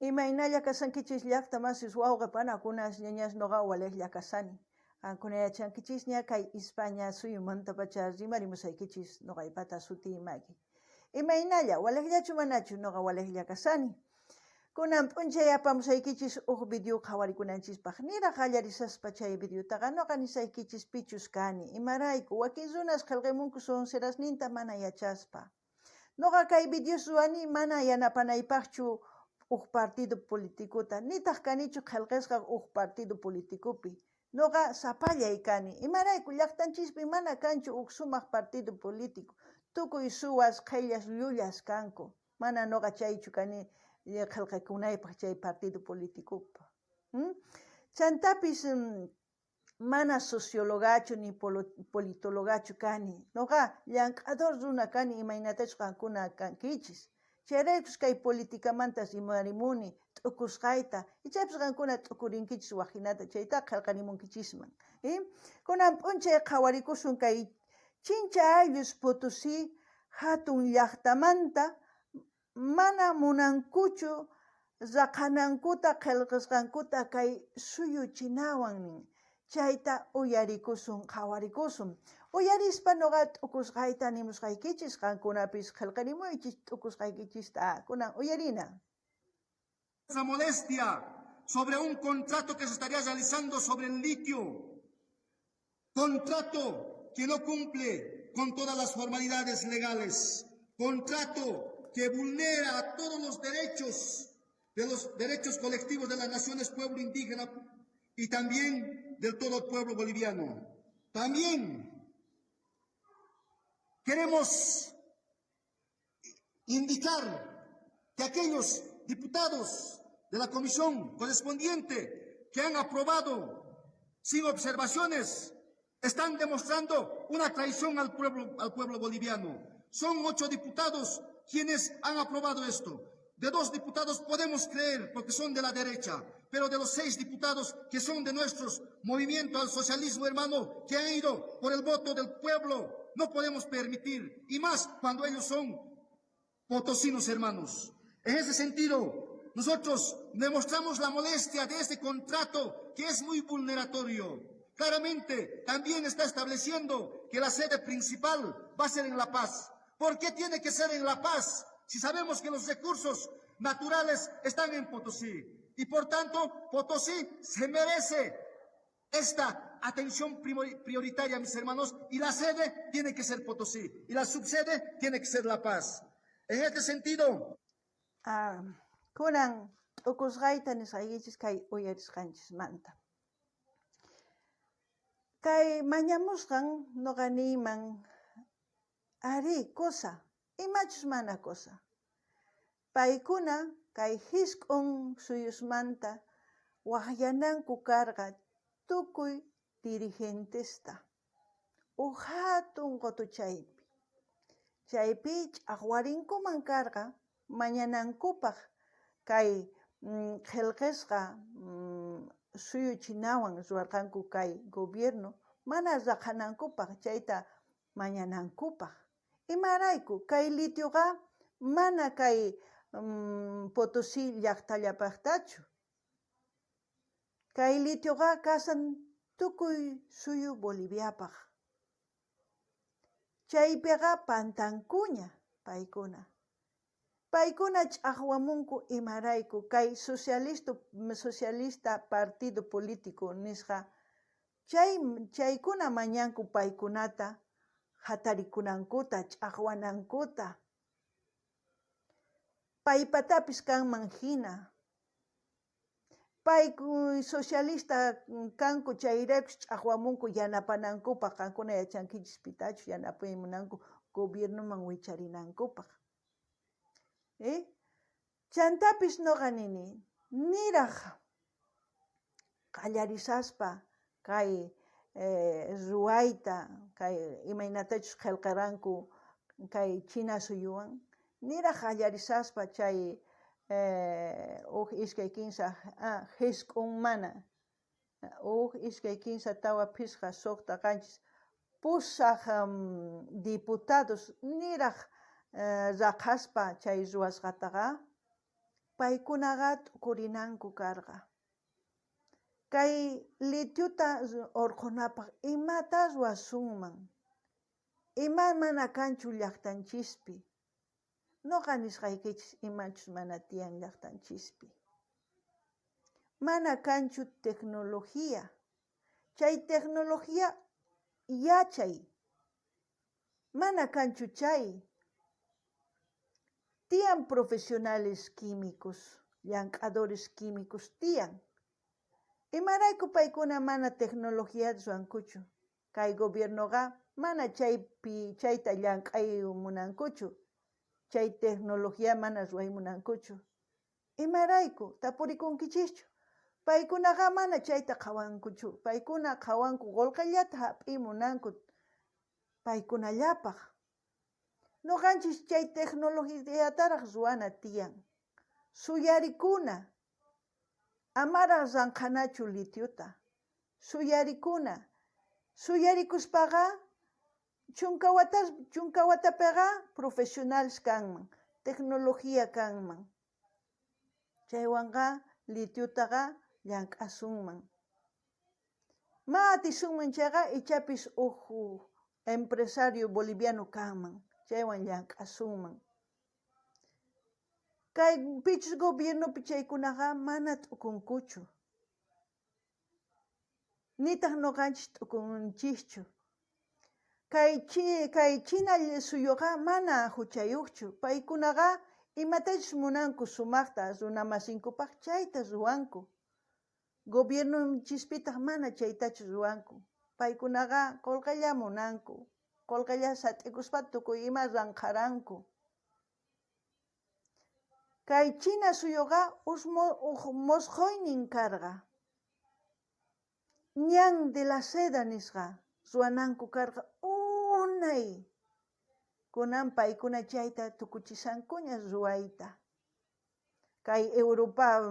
Imaynalla kashankichis llaqta masis wawqe panakunas ñañas noqa walejlla kashani. Qankuna yachankichisña kay Ispaña suyumantapacha rimarimusaykichis noqaypata sutiy Maggie. Imaynalla, walejllachu manachu noqa walejlla kashani. Kunan p'unchay apamusaykichis uj video qhawarikunanchispaq. Niraj qallarishaspa chay videotaqa noqa nisaykichis pichus kani, imarayku wakin runas qhelqemunku sonserasninta mana yachaspa. Noqa kay videos ruwani mana yanapanaypajchu uj partido politicota, nitaj kanichu qhelqesqa uj partido politicopi. Noqa sapallay kani. Imarayku llajtanchispi mana kanchu uj sumaj partido político. Tukuy suwas, qhellas, llullas kanku. Mana noqa chaychu kani qhelqakunaypaj chay partido politicopa. Chantapis mana sociologachu ni politologachu kani. Noqa llank'ador runa kani imaynatachus qankuna kankichis. Chayraykus kay politicamanta rimarimuni t'ukusqayta. Ichapis qankuna t'ukurinkichis waj jinata chaytaqa qhelqarimunkichisman. Kunan p'unchay qhawarikusun kay Chincha ayllus Potosí jatun llajtamanta mana munankuchu raqhanankuta qhelqasqankuta kay suyu chinawan nin. Chayta uyarikusun qhawarikusun. Uyarispa noqa t'ukusqayta nimusqaykichis, qankunapis qhelqarimuychis t'ukusqaykichista. Kunan uyarina. Esa molestia sobre un contrato que se estaría realizando sobre el litio. Contrato que no cumple con todas las formalidades legales. Contrato que vulnera a todos los derechos de los derechos colectivos de las naciones pueblo indígena y también del todo el pueblo boliviano. También queremos indicar que aquellos diputados de la comisión correspondiente que han aprobado sin observaciones están demostrando una traición al pueblo boliviano. Son 8 diputados quienes han aprobado esto. De 2 diputados podemos creer porque son de la derecha, pero de los 6 diputados que son de nuestros movimiento al socialismo, hermano, que han ido por el voto del pueblo, no podemos permitir, y más cuando ellos son potosinos, hermanos. En ese sentido, nosotros demostramos la molestia de este contrato que es muy vulneratorio. Claramente, también está estableciendo que la sede principal va a ser en La Paz. ¿Por qué tiene que ser en La Paz si sabemos que los recursos naturales están en Potosí? Y por tanto, Potosí se merece esta atención prioritaria, mis hermanos, y la sede tiene que ser Potosí, y la subsede tiene que ser La Paz. En este sentido... Ah, kunan t'ukusqayta nisqaykichis kay uyarisqanchismanta. Kay mañamusqan noqa niyman, arí, cosa, imachus mana cosa. Paykuna kay jisk'un suyusmanta wajyananku karqa tukuy dirigentesta uj jatun qotuchaypi. Chaypi ch'aqwarinkuman karqa mañanankupaq kay qhelqesqa suyu chinawan ruwarqanku kay gobierno mana raqhanankupaq chayta mañanankupaq. Imarayku kay litioqa mana kay Potosí llajtallapajtachu. Kay litioqa kashan tukuy suyu Boliviapaj. Chaypiqa pantankuña paykuna. Paykuna ch'aqwamunku imarayku kay socialista partido político nisqa chaykuna mañanku paykunata jatarikunankuta, ch'aqwanankuta. Paypatapis kanman hina. Pay socialista kanku chayraykus ch'aqwamunku yanapanankupaq, qankuna yachankichis pitachu yanapay munanku gobiernoman wicharinankupaq. Chantapis noqa nini, niraj qallarishaspa kay ruwayta, kay imaynatachus qhelqaranku kay China suyuwan, niraj qallarishaspa chay uj iskay kinsa jisk'un mana, uj iskay kinsa tawa phisqa suqta qanchis pusaj diputados niraj raqhaspa chay ruwasqataqa. Paykunaqa t'ukurinanku karqa. Kay litiota orqhonapaj imatá ruwasunman? Ima mana kanchu llajtanchispi? Noqa nisqaykichis imachus mana tiyan llajtanchispi. Mana kanchu tecnología. Chay tecnología yachay. Mana kanchu chay. Tiyan profesionales químicos, llank'adores químicos tiyan. Imarayku paykuna mana tecnologíata ruwankuchu? Kay gobiernoqa mana chaypi chayta llank'ay munankuchu, chay tecnología mana ruway munankuchu. Imarayku tapurikunkichischu? Paykunaqa mana chayta qhawankuchu. Paykuna qhawanku qolqellata hap'iy munanku paykunallapaj. Noqanchis chay tecnologiataraj ruwana tiyan. Suyarikuna. Amaraj ranqhanachu litiota. Suyarikuna. Suyarikuspaqa chunka watapiqa profesionales kanman, tecnología kanman. Chaywanqa litiotaqa llank'asunman. Ma atisunman chayqa ichapis uj empresario boliviano kanman, chaywan llank'asunman. Kay pichus gobiernopi chaykunaqa mana t'ukunkuchu. Nitaj noqanchis t'ukunchischu. Kay kay China suyuqa mana huchayuqchu. Paykunaqa imatachus munanku sumaqta runamasinkupaq chayta ruwanku. Gobiernonchispitaj mana chaytachu ruwanku. Paykunaqa qolqella munanku. Qolqella sat'ikuspa tukuy ima ranqharanku. Kay China suyuqa uj mosqoynin karqa. Ñan de la seda nisqa ruwananku karqa unay. Kunan paykuna chayta tukuchishankuña ruwayta. Kay Europa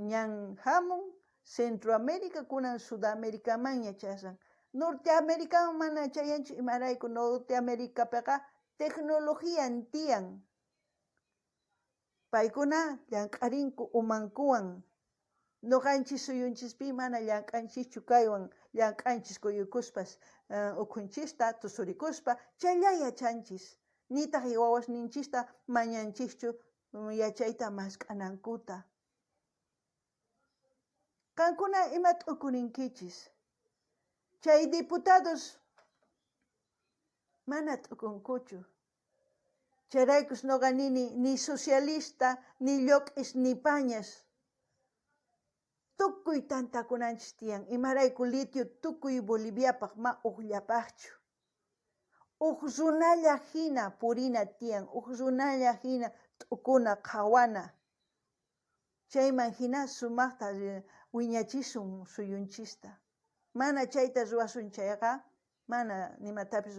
ñan hamun, Centroamérica kunan Sudamericamanña chashan. Norteamericaman mana chayanchu imarayku Norteamericapiqa tecnologían tiyan. Paykuna llank'arinku umankuwan. Noqanchis suyunchispi mana llank'anchischu kaywan, llank'anchis kuyukuspas ukhunchista tusurikuspa chaylla yachanchis. Nitaj wawasninchista mañanchischu yachayta mask'anankuta. Qankuna ima t'ukurinkichis? Chay diputados mana t'ukunkuchu. Chayraykus noqa nini ni socialista, ni lloq'is, ni pañas. Tukuy tantakunanchis tiyan. Imarayku litio tukuy Boliviapaj ma ujllapajchu. Uj runalla hina purina tiyan, uj runalla hina t'ukuna qhawana. Chayman hina sumaqta wiñachisun suyunchista. Mana chayta ruwasun chayqa, mana nimatapis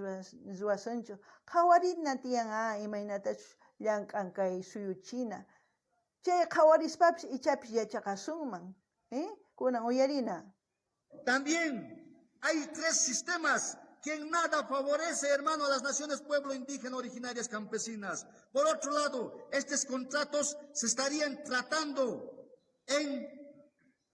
ruwasunchu. Qhawarina tiyan imaynatachus llank'an kay suyu China. Chay qhawarispapis ichapis yachaqasunman. Kunan uyarina. También hay tres sistemas que en nada favorece, hermano, a las naciones pueblo indígena originarias campesinas. Por otro lado, estos contratos se estarían tratando en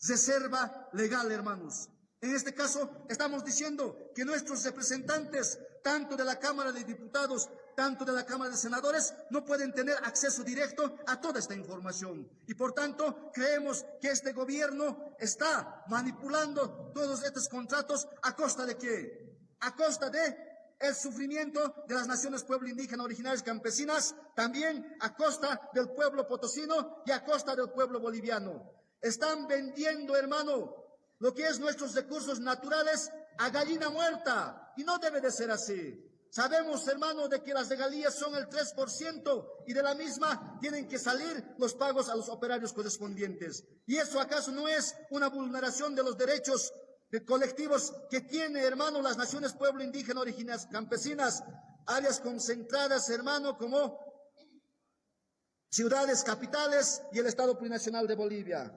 reserva legal, hermanos. En este caso, estamos diciendo que nuestros representantes, tanto de la Cámara de Diputados, tanto de la Cámara de Senadores, no pueden tener acceso directo a toda esta información. Y por tanto, creemos que este gobierno está manipulando todos estos contratos ¿a costa de qué? A costa de el sufrimiento de las naciones pueblo indígena originarias campesinas, también a costa del pueblo potosino y a costa del pueblo boliviano. Están vendiendo, hermano, lo que es nuestros recursos naturales a gallina muerta. Y no debe de ser así. Sabemos, hermano, de que las regalías son el 3% y de la misma tienen que salir los pagos a los operarios correspondientes. ¿Y eso acaso no es una vulneración de los derechos de colectivos que tiene, hermano, las naciones pueblo indígena originarias campesinas, áreas concentradas, hermano, como ciudades capitales y el Estado Plurinacional de Bolivia?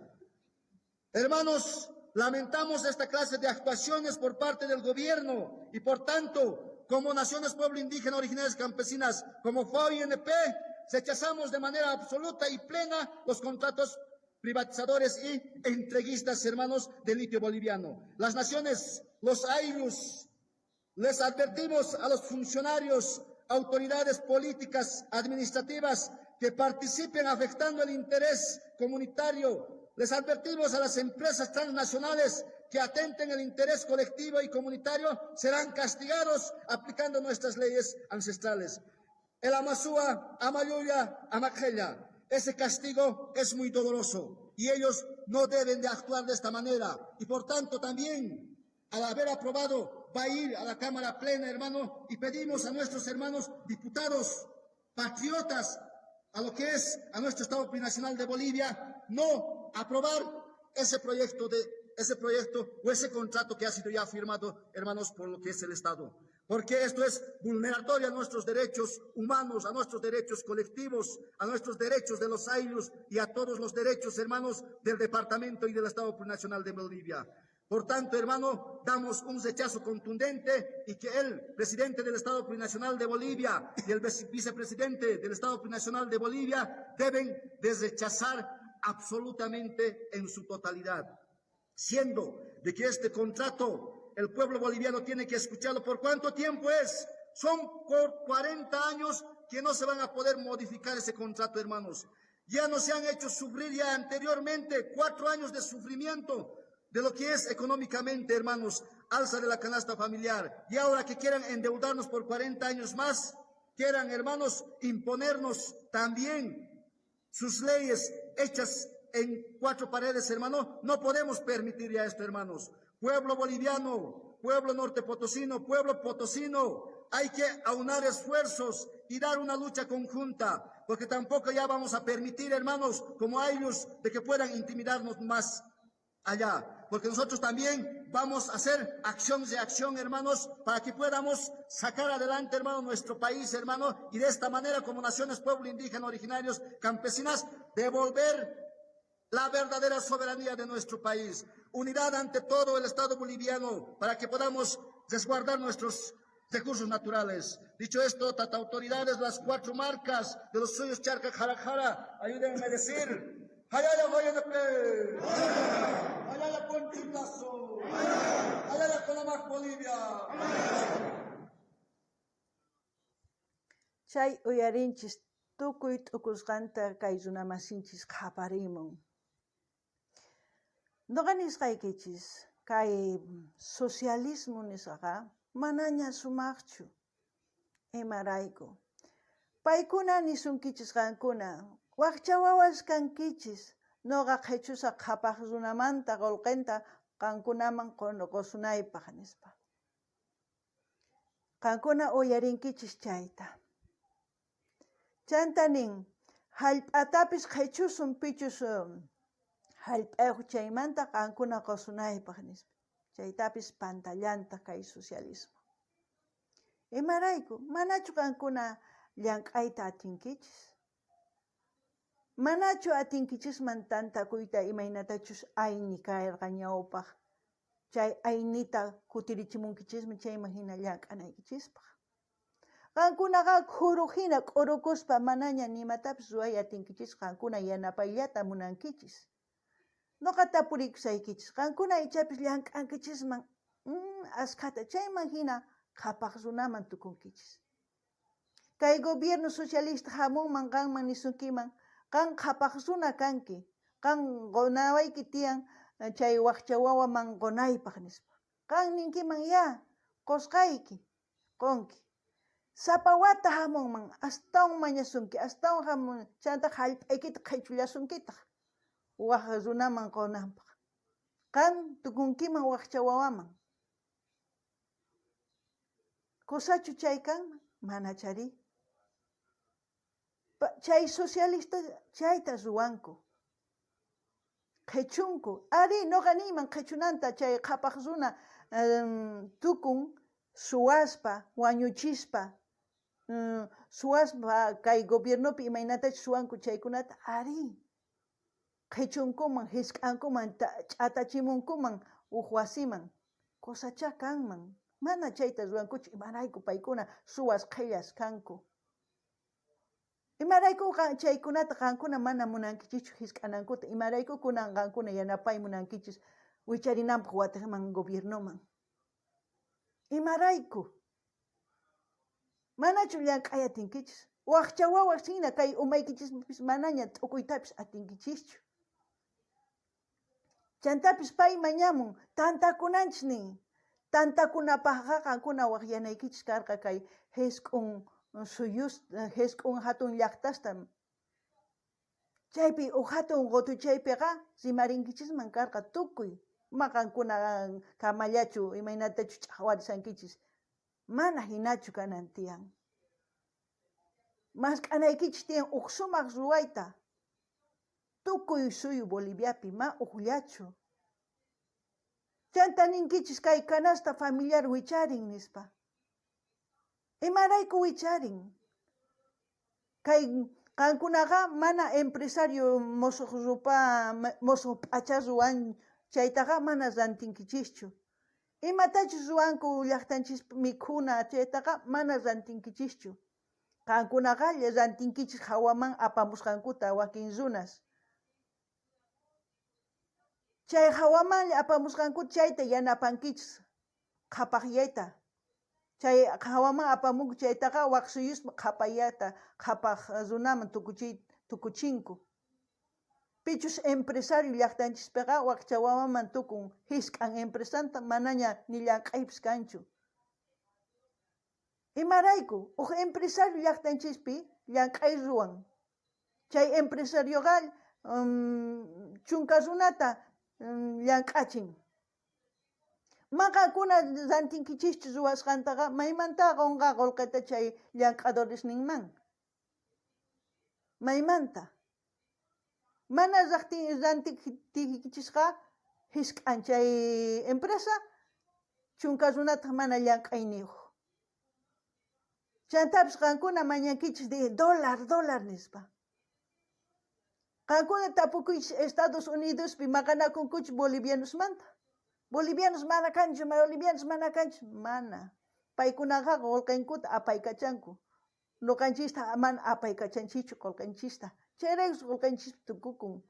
Hermanos, lamentamos esta clase de actuaciones por parte del gobierno y por tanto, como naciones pueblo indígena originarias campesinas, como FAO-INP, Rechazamos de manera absoluta y plena los contratos privatizadores y entreguistas, hermanos, del litio boliviano. Las naciones, los ayllus, les advertimos a los funcionarios, autoridades políticas, administrativas, que participen afectando el interés comunitario. Les advertimos a las empresas transnacionales que atenten el interés colectivo y comunitario, serán castigados aplicando nuestras leyes ancestrales. El Amasúa, Amayuya, Amaquella. Ese castigo es muy doloroso y ellos no deben de actuar de esta manera. Y por tanto también, al haber aprobado, va a ir a la Cámara Plena, hermano, y pedimos a nuestros hermanos diputados, patriotas, a lo que es a nuestro Estado Plurinacional de Bolivia, no aprobar ese proyecto de ese proyecto o ese contrato que ha sido ya firmado, hermanos, por lo que es el Estado. Porque esto es vulneratorio a nuestros derechos humanos, a nuestros derechos colectivos, a nuestros derechos de los ayllus y a todos los derechos, hermanos, del departamento y del Estado Plurinacional de Bolivia. Por tanto, hermano, damos un rechazo contundente y que el presidente del Estado Plurinacional de Bolivia y el vicepresidente del Estado Plurinacional de Bolivia deben de rechazar absolutamente en su totalidad. Siendo de que este contrato el pueblo boliviano tiene que escucharlo. ¿Por cuánto tiempo es? Son por 40 años que no se van a poder modificar ese contrato, hermanos. Ya nos han hecho sufrir ya anteriormente 4 años de sufrimiento de lo que es económicamente, hermanos, alza de la canasta familiar. Y ahora que quieran endeudarnos por 40 años más, quieran, hermanos, imponernos también sus leyes hechas en 4 paredes, hermano. No podemos permitir ya esto, hermanos. Pueblo boliviano, pueblo norte potosino, pueblo potosino, hay que aunar esfuerzos y dar una lucha conjunta, porque tampoco ya vamos a permitir, hermanos, como a ellos, de que puedan intimidarnos más allá, porque nosotros también vamos a hacer acción de acción, hermanos, para que podamos sacar adelante, hermano, nuestro país, hermano, y de esta manera, como naciones, pueblo indígena, originarios, campesinas, devolver la verdadera soberanía de nuestro país. Unidad ante todo el Estado boliviano, para que podamos resguardar nuestros recursos naturales. Dicho esto, tata autoridades, las 4 marcas de los suyos Charca Jara Jara, ayúdenme a decir, Hayaya Guayanape, Hayaya Ponchulazo, Hayaya Colamac Bolivia. Chay uyarinchis tukuy t'ukusqanta kay runamasinchis qhaparimun. Noqa nisqaykichis, kay socialismo nisqaqa manaña sumaqchu. Imarayku? Paykuna nisunkichis qankuna, wakcha wawas kankichis, noqa qhichusaq qhapaq runamanta qullqinta qankunaman qusunaypaq nispa. Qankuna uyarinkichis chayta. Chanta nin, hallp'atapis qhichusun pichus hallp'ayuq chaymanta qankuna qusunaypaq nispa. Chaytapis pantallanta kay socialismo. Imarayku, manachu qankuna llank'ayta atinkichis? Manachu atinkichisman tantakuyta imaynatachus ayni karqa ñawpaq, chay aynita kutirichimunkichisman chayman hina llank'anaykichispaq. Qankunaqa khuru hina k'urukuspa manaña nimatapis ruway atinkichis, qankuna yanapayllata munankichis. Noqa tapurikusaykichis, qankuna ichapis llank'ankichisman askhata chayman hina qhapaq runaman tukunkichis. Kay gobierno socialista hamunman qanman nisunkiman, qan qhapaq runa kanki, qan qonawayki tiyan chay wakcha wawaman qonaypaq nispa. Qan ninkiman ya, qosqayki, qonki. Sapa wata hamunman, astawan mañasunki, astawan hamun, chanta hallp'aykita qhichullasunkitaq waj runaman qonanpaq. Qan tukunkiman wakcha wawaman. Kusachu chay kanman? Mana chari. Chay socialista chayta ruwanku. Qhichunku. Ari, noqa niyman qhichunanta chay qhapaq runa tukun suwaspa, wañuchispa, suwaspa kay gobiernopi imaynatachus suwanku chaykunata, ari. Qhichunkuman, hisk'ankuman, ch'atachimunkuman uj wasiman. Kusachá kanman. Mana chayta ruwankuchu, imarayku paykuna suwas qhillas kanku. Imarayku chaykunata qankuna mana munankichischu jisk'anankuta? Imarayku kunan qankuna yanapay munankichis wicharinanpaj watejman gobiernoman? Imarayku? Manachu llank'ay atinkichis? Wajcha wawas jina kay umaykichispis manaña t'ukuytapis atinkichischu. Chantapis pay mañamun tantakunanchis nin. Tantakunapajqa qankuna wajyanaykichis karqa kay jisq'on suyus, jisq'on jatun llajtasta. Chaypi uj jatun qotuchaypeqa rimarinkichisman karqa tukuy. Ma qankuna kamallachu imaynatachu ch'ajwarishankichis. Mana jinachu kanan tiyan. Mask'anaykichis tiyan uj sumaj ruwayta. Tukuy suyu Boliviapi ma ujllachu. Chanta ninkichis kay canasta familiar wicharin nispa. Imarayku wicharin? Kay qankunaqa mana empresario mosoj ropa, mosoj p'acha ruwan chaytaqa mana rantinkichischu. Imatachus ruwanku llajtanchis mikhuna chaytaqa mana rantinkichischu. Qankunaqa rantinkichis jawaman apamusqankuta wakin runas. Chay jawaman apamusqankuta chayta yanapankichis qhapajyayta. Chay jawaman apamunku chaytaqa waj suyuspa qhapayata qhapaj runaman tukuchinku. Pichus empresario llajtanchispeqa wajcha wawaman tukun jisk'an empresanta manaña ni llank'aypis kanchu. Imarayku uj empresario llajtanchispi llank'ay ruwan. Chay empresarioqa 10 runata llank'achin. Maqakuna rantinkichischu ruwasqantaqa maymanta qonqa qolqeta chay llank'adoresninman. Maymanta. Mana rantiykichisqa jisk'an chay empresa 10 runataq mana llank'ayniyuq. Chantapis qankuna mañankichis de dólar, dólar nispa. Qankuna tapukuychis Estados Unidospi maqanakunkuchis bolivianosmanta. Bolivianos mana kanchu, bolivianos mana kanchu, mana. Paykunaqa qolqenkuta apaykachanku. Noqanchista mana apaykachanchikchu qolqenchista. Chayraykus qolqenchispi tukukun.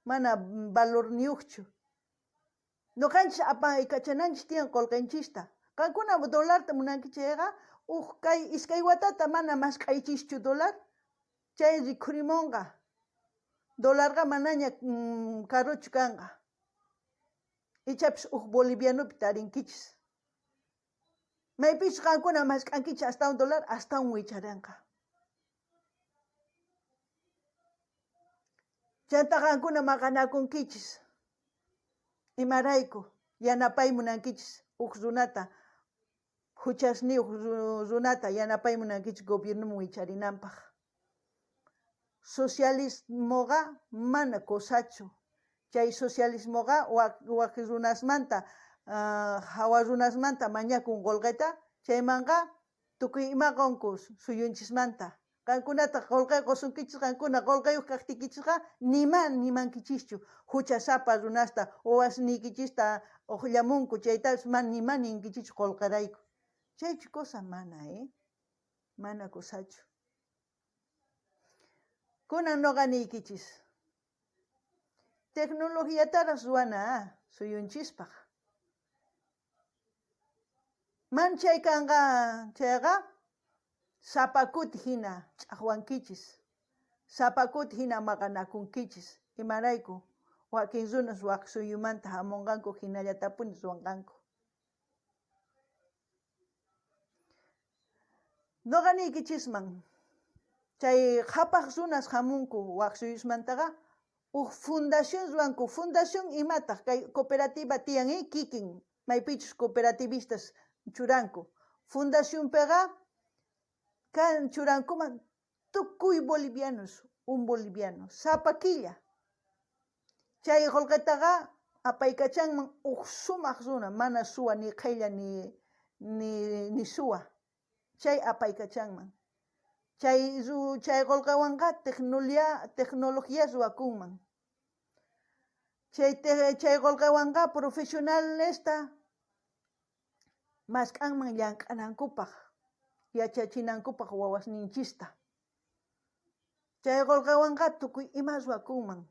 Mana valorniyuqchu. Noqanchis apaykachananchis tiyan qolqenchista. Qankuna dólarta munanki chayqa uj kay iskay watata mana mask'aychischu dólar. Chay rikhurimunqa. Dólarqa manaña karuchu kanqa. Ichapis uj bolivianopi tarinkichis. Maypichus qankuna mask'ankichis astawan dólar astawan wicharanqa. Chanta qankuna maqanakunkichis. Imarayku yanapay munankichis uj runata, juchasniyuq runata yanapay munankichis gobiernoman wicharinanpaj. Socialismoqa mana cosachu. Chay socialismoqa wak runasmanta, jawa runasmanta mañakun qolqeta, chaymanqa tukuy ima qonku suyunchismanta. Qankunata qolqe qosunkichis, qankuna qolqeyuq kajtiykichisqa nima nimankichischu. Juchasapa runasta wawasniykichista uqllamunku chaytapis mana nima ninkichischu qolqerayku. Chaychu cosa mana, Mana cosachu. Kunan noqa niykichis. Tecnologiataraq ruwana suyunchispaq. Man chay kanqa chayqa sapa kuti hina ch'aqwankichis. Sapa kuti hina maqanakunkichis. Imarayku wakin runas wak suyumanta hamunqanku hinallatapuni ruwanqanku. Noqa niykichisman chay qhapaq runas hamunku wak suyusmantaqa uj fundación ruwanku. Fundación imataq kay cooperativa tiyan kikin maypichus cooperativistas churanku. Fundacionpiqa kan churankuman tukuy bolivianos, un boliviano, sapa killa. Chay qolqetaqa apaykachanman uj sumaq runa, mana suwa ni qhella ni suwa. Chay apaykachanman. Chay qolqewanqa tecnología ruwakunman. Chay qolqewanqa profesionalesta mask'anman llank'anankupaq, yachachinankupaq wawasninchista. Chay qolqewanqa tukuy ima ruwakunman.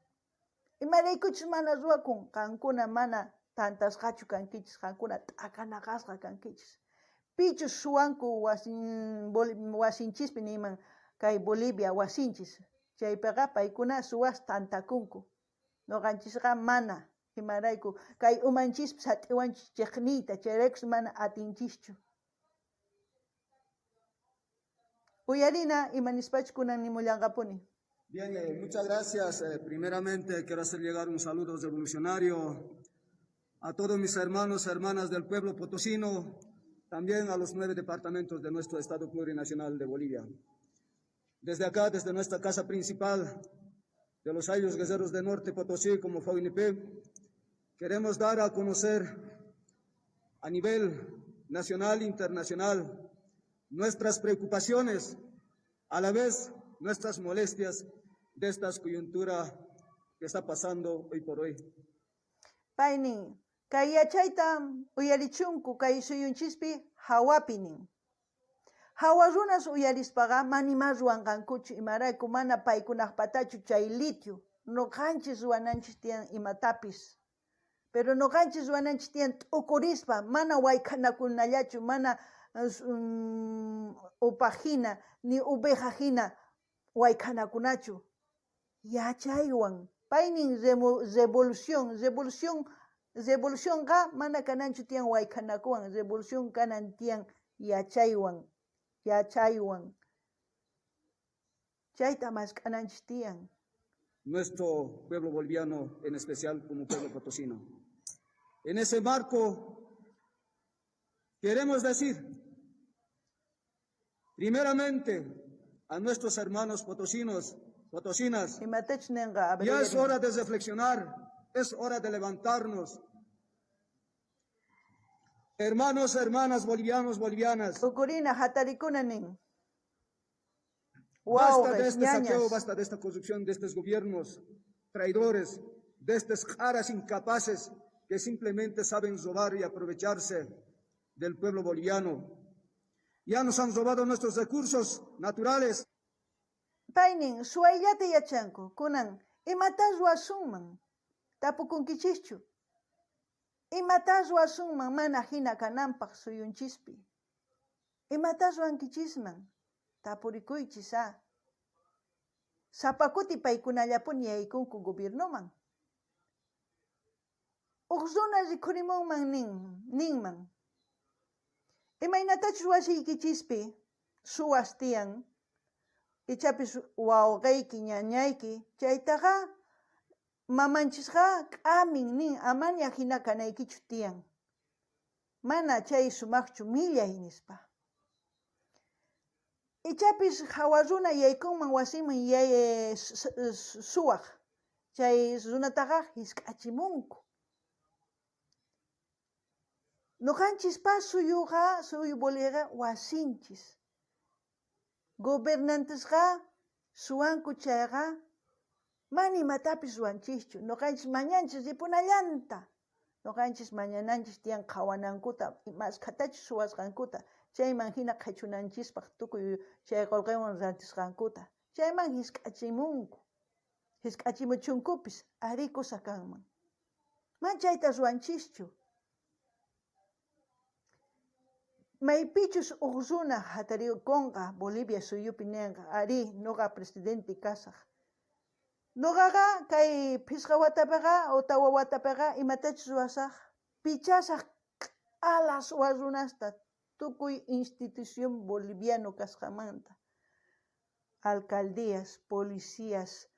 Imaraykuchus mana ruwakun, qankuna mana tantasqachu kankichis, qankuna t'akanaqasqa kankichis. Pichus suwanku wasinchispi niyman kay Bolivia wasinchis, chaypiqa paykuna suwas tantakunku. Noqanchisqa mana, imarayku kay umanchispi sat'iwanchis chiqniyta, chayraykus mana atinchischu. Uyarina ima nispachus kunan nimullanqapuni. Bien, muchas gracias. Primeramente quiero hacer llegar un saludo revolucionario a todos mis hermanos y hermanas del pueblo potosino, también a los 9 departamentos de nuestro Estado Plurinacional de Bolivia. Desde acá, desde nuestra casa principal de los Ayllus Guerreros de Norte Potosí como FAUNP, queremos dar a conocer a nivel nacional e internacional nuestras preocupaciones, a la vez nuestras molestias de esta coyuntura que está pasando hoy por hoy. Paynin, kay yachayta uyarichunku kay suyunchispi hawapi nin. Hawa runas uyarispaqa manima ruwanqankuchu, imarayku mana paykunaqpatachu chay litio. Noqanchis ruwananchis tiyan imatapis. Pero noqanchis ruwananchis tiyan t'ukurispa, mana wayk'anakunallachu, mana upajina ni ovejajina wayk'anakunachu. Yachaywan. Paynin revolución, revolución, revolucionqa mana kananchu tiyan wayk'anakuwan, revolución kanan tiyan yachaywan, yachaywan. Chayta mask'ananchis tiyan. Nuestro pueblo boliviano, en especial como pueblo potosino. En ese marco, queremos decir, primeramente, a nuestros hermanos potosinos, potosinas, Imatachus ninqa, a ver, ya es uyarina. hora de reflexionar, es hora de levantarnos. Hermanos, hermanas, bolivianos, bolivianas, T'ukurina, hatarikuna nin. basta Wawqes, de este saqueo, ñañas. basta de esta corrupción, de estos gobiernos traidores, de estas caras incapaces que simplemente saben robar y aprovecharse del pueblo boliviano. Ya nos han robado nuestros recursos naturales. Paynin, suwayllata yachanku, kunan, imata ruwasunman? Tapukunkichischu. Imata ruwasunman mana hina kananpaq suyunchispi? Imata ruwankichisman? Tapurikuychis, a. Sapa kuti paykunallapuni yaykunku gobiernoman. Uj runa rikhurimunman nin, ninman. Imaynatachus wasiykichispi suwas tiyan, ichapis wawqiyki, ñañayki, chaytaqa mamanchisqa k'amin nin, amaña hina kanaykichu tiyan. Mana chay sumaqchu millay nispa. Ichapis hawa runa yaykunman wasiman suwaq, chay runataqa hisk'achimunku. Noqanchispa suyuqa, suyu Boliviaqa wasinchis. Gobernantesqa suwanku chayqa mana imatapis ruwanchischu. Noqanchis mañanchis ripunallanta. Noqanchis mañananchis tiyan qhawanankuta, maskhatachus suwasqankuta, chayman hina qhechunanchispaq tukuy chay qolqewan rantisqankuta. Chayman hisk'achimunku. Hisk'achimuchunkupis, arí kusa kanman. Man chayta ruwanchischu. Maypichus uj runa hatarikunqa Bolivia suyupi ninqa, arí, noqa presidente kasaq. Noqaqa kay phisqa watapiqa o tawa watapiqa imatachus ruwasaq, pichasaq q'ala suwa runasta tukuy institución boliviano kasqanmanta. Alcaldías, policías,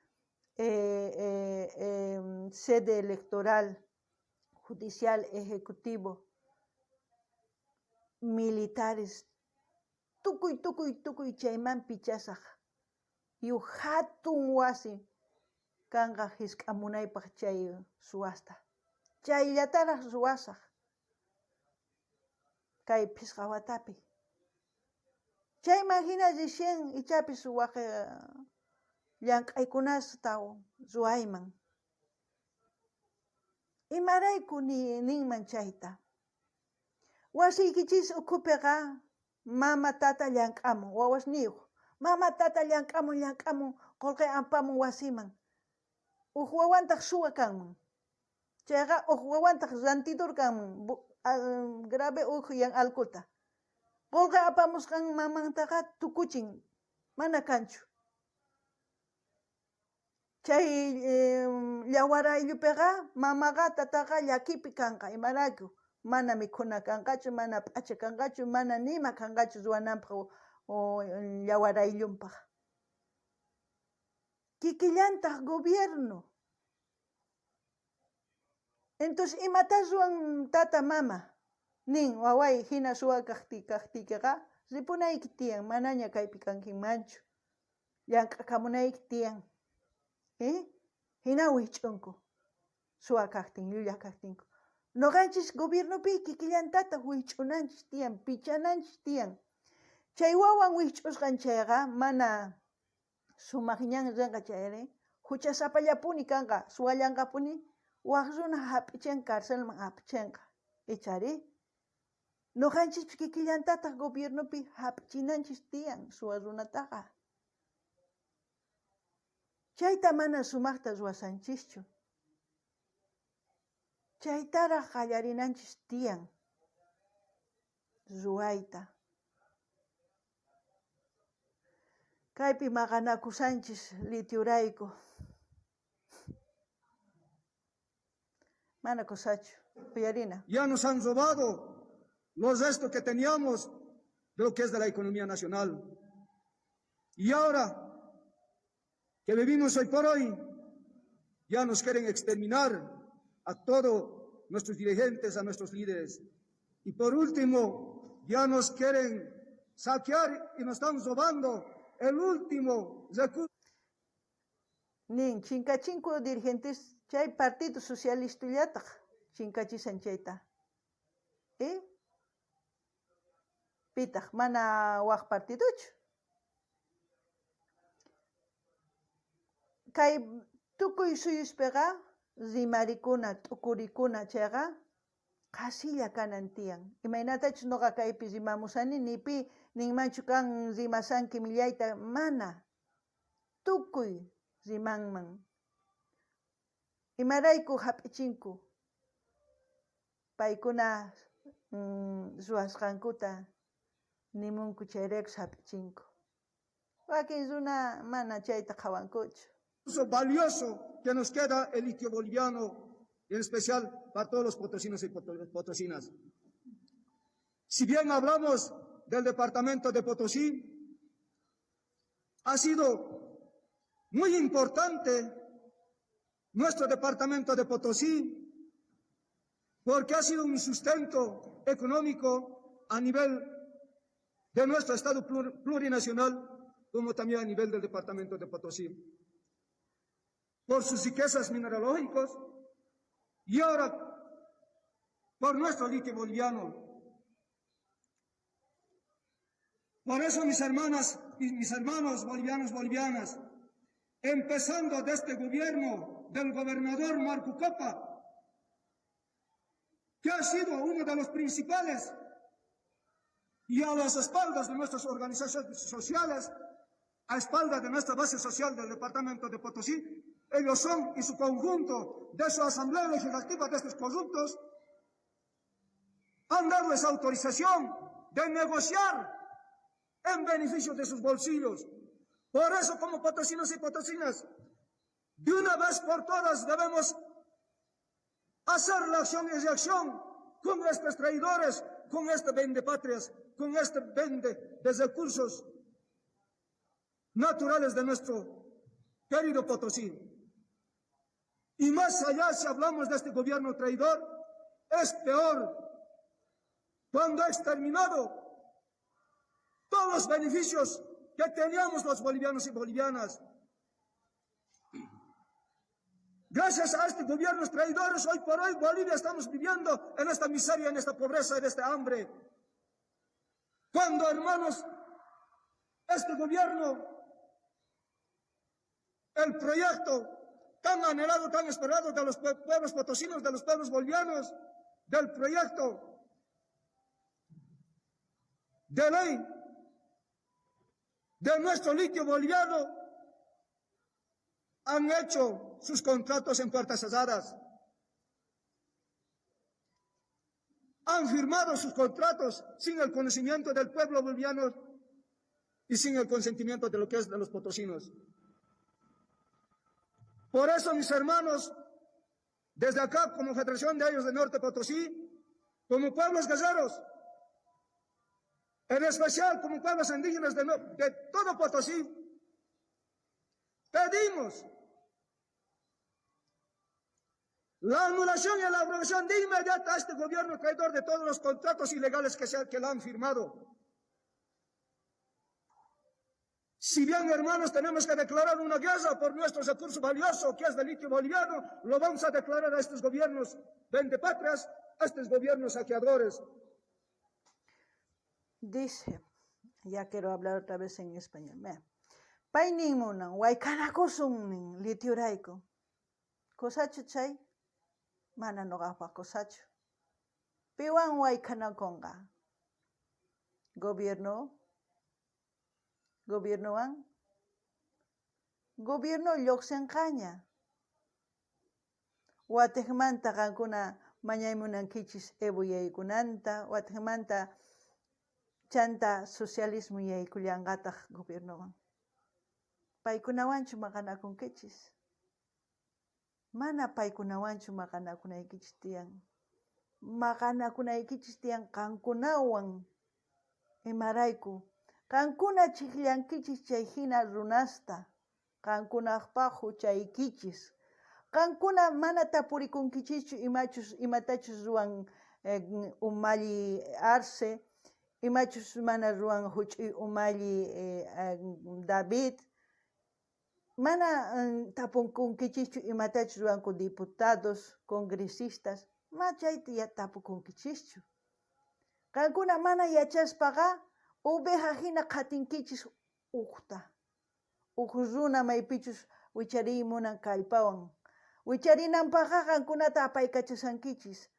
sede electoral, judicial, ejecutivo, militares, tukuy, tukuy, tukuy chayman pichasaq. Yu hatun wasi kanqa hisk'amunaypaq chay suwasta. Chayllataraq ruwasaq kay phisqa watapi. Chayman hina recién ichapis waq llank'aykunasta ruwayman. Imarayku ninman chayta? Wasiykichis ukhupiqa mama tata llank'amun, wawasniyuq. Mama tata llank'amun, llank'amun, Qolqe apamun wasiman. Uj wawantaj suwa kanman. Chayqa uj wawantaj rantidor kanman, grave ujyan alcoholta. Qolqe apamusqan mamantaqa tukuchin, mana kanchu. Chay llawar ayllupiqa mamaqa tataqa llakipi kanqa, imarayku mana mikhuna kanqachu, mana p'acha kanqachu, mana nima kanqachu ruwananpaq llawar ayllunpaq. Kikillantaj gobierno. Entonces imatá ruwan tata mama? Nin, waway hina suwa kajtiykiqa ripunayki tiyan, manaña kaypi kankimanchu. Llank'akamunayki tiyan. Hina wijch'unku suwa kajtin, llulla kajtinku. Noqanchis gobiernopi kikillantataq wijch'unanchis tiyan, pichananchis tiyan. Chay wawan wijch'usqan chayqa mana sumaq ñan rinqa chayri huchasapallapuni kanqa, suwallanqapuni, waj runa hap'ichenqa, carcelman apachenqa. Ichari? Noqanchispis kikillantataq gobiernopi hap'ichinanchis tiyan suwa runataqa. Chayta mana sumaqta ruwasanchischu. Chaytaraq qallarinanchis tiyan ruwayta. Kaypi maqanakushanchis litiurayku. Mana kusachu. Uyarina. Ya nos han robado los restos que teníamos de lo que es de la economía nacional. Y ahora que vivimos hoy por hoy, ya nos quieren exterminar a todos nuestros dirigentes, a nuestros líderes. Y por último, ya nos quieren saquear y nos están robando el último recurso. Nin, chinkachinku dirigentes chay Partido Socialistallataj chinkachishan chayta. Pitaq mana waj partidochu. Kay tukuy suyuspiqa rimarikuna, t'ukurikuna chayqa qhasilla kanan tiyan. Imaynatachus noqa kaypi rimamushani, ni pi ninmanchu kan rimashanki millayta, mana. Tukuy rimanman. Imarayku hap'ichinku paykuna ruwasqankuta nimunku chayraykus hap'ichinku. Wakin runa mana chayta qhawankuchu. Valioso que nos queda el litio boliviano, en especial para todos los potosinos y potosinas. Si bien hablamos del departamento de Potosí, ha sido muy importante nuestro departamento de Potosí, porque ha sido un sustento económico a nivel de nuestro Estado plurinacional, como también a nivel del departamento de Potosí, por sus riquezas mineralógicas y ahora por nuestro litio boliviano. Por eso, mis hermanas y mis hermanos bolivianos, bolivianas, empezando de este gobierno del gobernador Marco Copa, que ha sido uno de los principales, y a las espaldas de nuestras organizaciones sociales, a espaldas de nuestra base social del departamento de Potosí, ellos son y su conjunto de su asamblea legislativa de estos corruptos, han dado esa autorización de negociar en beneficio de sus bolsillos. Por eso, como potosinos y potosinas, de una vez por todas debemos hacer la acción y reacción con estos traidores, con este vende patrias, con este vende de recursos naturales de nuestro querido Potosí. Y más allá, si hablamos de este gobierno traidor, es peor cuando ha exterminado todos los beneficios que teníamos los bolivianos y bolivianas. Gracias a este gobierno traidores, hoy por hoy Bolivia estamos viviendo en esta miseria, en esta pobreza, en esta hambre. Cuando, hermanos, este gobierno, el proyecto tan anhelado, tan esperado de los pueblos potosinos, de los pueblos bolivianos, del proyecto de ley de nuestro litio boliviano, Han hecho sus contratos en puertas cerradas. Han firmado sus contratos sin el conocimiento del pueblo boliviano y sin el consentimiento de lo que es de los potosinos. Por eso, mis hermanos, desde acá, como Federación de Ayllus de Norte Potosí, como pueblos guerreros, en especial como pueblos indígenas de todo Potosí, pedimos la anulación y la abrogación de inmediato a este gobierno traidor de todos los contratos ilegales que la han firmado. Si bien, hermanos, tenemos que declarar una guerra por nuestro recurso valioso, que es el litio boliviano, lo vamos a declarar a estos gobiernos vendepatrias, a estos gobiernos saqueadores. Dice, ya quiero hablar otra vez en español. Mira. Pay nin wayk'anakusun nin litiurayku. Kusachu chay? Mana noqapaq kusachu. Piwan wayk'anakunqa? Gobierno? Gobiernowan? Gobierno lluqsinqaña. Watiqmanta qankuna mañaymunankichis Evo yaykunanta, watiqmanta chanta socialismo yaykullanqataq gobiernowan. Paykunawanchu maqanakunkichis? Mana paykunawanchu maqanakunaykichis tiyan. Maqanakunaykichis tiyan qankunawan. Imarayku? Qankuna chijllankichis chay hina runasta. Qankunaqpaq huchaykichis. Qankuna mana tapurikunkichischu imachus imatachus ruwan umalli Arce, imachus mana ruwan huch'uy umalli David. Mana tapukunkichischu imatachus ruwanku diputados, congresistas, ma chayta tapukunkichischu. Qankuna mana yachaspaqa oveja hina qhatinkichis ujta. Uj runa maypichus wichariy munan kallpawan. Wicharinanpaqqa qankunata apaykachashankichis.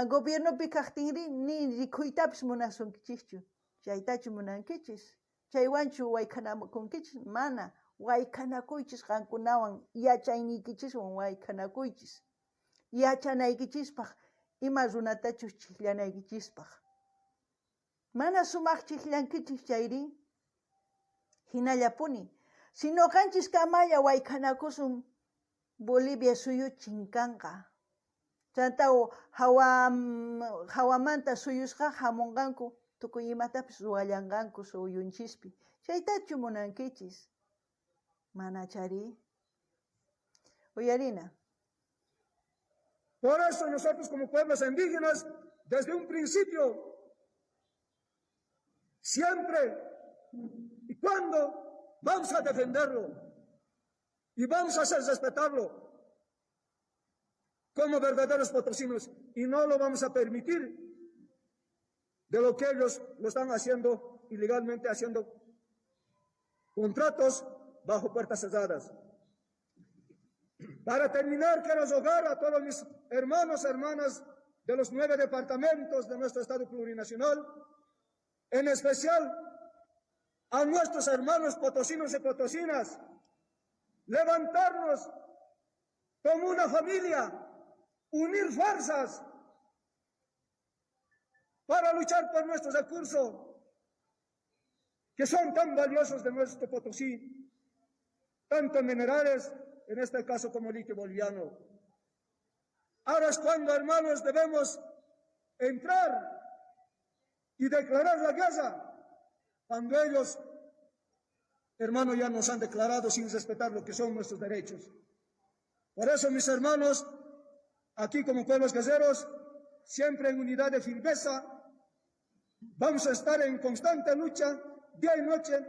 Gobiernopi kaqtinri ni rikhuytapis munasunkichischu. Chaytachu munankichis? Chaywanchu wayk'anakunkichis? Mana. Wayk'anakuychis qankunawan yachayniykichiswan wayk'anakuychis. Yachanaykichispaq ima runatachus chijllanaykichispaq. Mana sumaq chijllankichis chayri hinallapuni. Si noqanchis kamalla wayk'anakusun Bolivia suyu chinkanqa. Chanta hawamanta suyusqa hamunqanku tukuy imatapis ruwallanqanku suyunchispi. Chaytachu munankichis? Mana chari. Uyarina. Por eso nosotros como pueblos indígenas, desde un principio, siempre y cuando vamos a defenderlo y vamos a hacer respetarlo como verdaderos potosinos y no lo vamos a permitir de lo que ellos lo están haciendo ilegalmente, haciendo contratos bajo puertas cerradas. Para terminar, quiero rogar a todos mis hermanos, hermanas de los 9 departamentos de nuestro Estado plurinacional, en especial a nuestros hermanos potosinos y potosinas, levantarnos como una familia, unir fuerzas para luchar por nuestros recursos que son tan valiosos de nuestro Potosí, tanto minerales, en este caso como litio boliviano. Ahora es cuando, hermanos, debemos entrar y declarar la guerra, cuando ellos, hermanos, ya nos han declarado sin respetar lo que son nuestros derechos. Por eso, mis hermanos, aquí como pueblos guerreros, siempre en unidad de firmeza, vamos a estar en constante lucha, día y noche,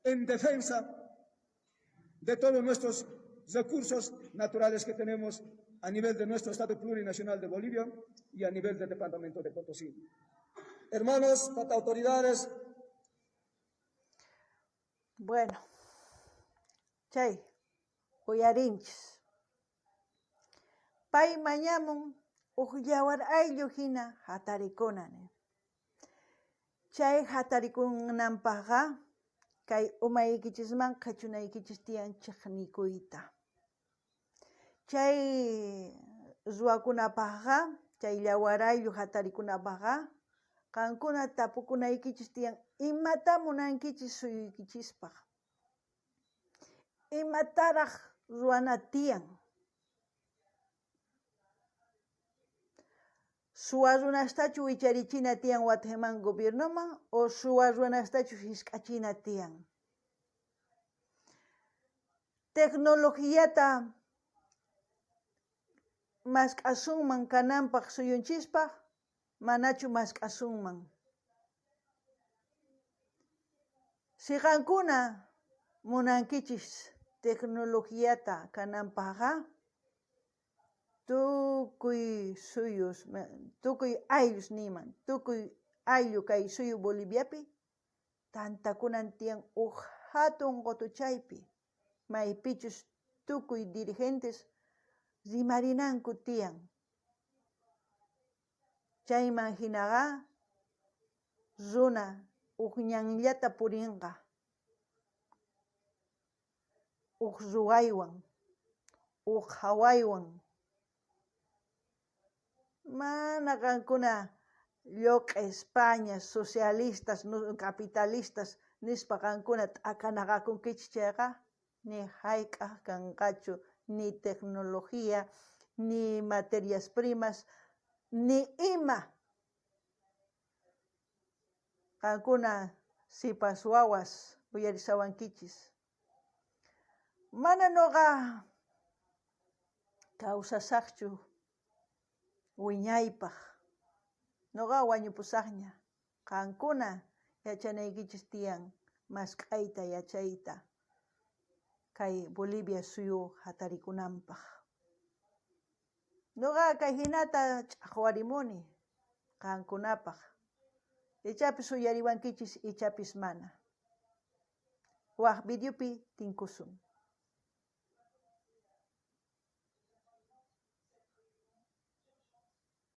en defensa de todos nuestros recursos naturales que tenemos a nivel de nuestro Estado plurinacional de Bolivia y a nivel del Departamento de Potosí. Hermanos, autoridades. Bueno, chay, uyarinchis. Pay mañamun uj yawar ayllu hina hatarikuna. Chay hatarikunanpaqqa Kay umaykichisman qhechunaykichis tiyan chejnikuyta. Chay ruwakunapajqa, chay llawarayllu jatarikunapajqa, qankuna tapukunaykichis tiyan imata munankichis suyuykichispaj. Imataraj ruwana tiyan? Suwa runastachu wicharichina tiyan watejman gobiernoman o suwa runastachu jisk'achina tiyan? Tecnologiata mask'asunman kananpaj suyunchispaj, manachu mask'asunman? Si qankuna munankichis tecnologiata kananpajqa, tukuy suyus, tukuy ayllus niyman, tukuy ayllu kay suyu Boliviapi tantakunan tiyan uj jatun qotuchaypi, maypichus tukuy dirigentes rimarinanku tiyan. Chayman jinaqa runa uj ñanllata purinqa, uj ruwaywan, uj qhawaywan. Mana qankuna lloq'es, pañas, socialistas, capitalistas nispa qankuna t'akanaqakunkichis chayqa, ni jayk'aj kanqachu ni tecnología, ni materias primas, ni ima. Qankuna sipas wawas uyarishawankichis. Mana noqa kawsasajchu wiñaypaj. Noqa wañupusajña. Qankuna yachanaykichis tiyan mask'ayta yachayta kay Bolivia suyu jatarikunanpaj. Noqa kay jinata ch'ajwarimuni qankunapaj. Ichapis uyariwankichis, ichapis mana. Waj videopi tinkusun.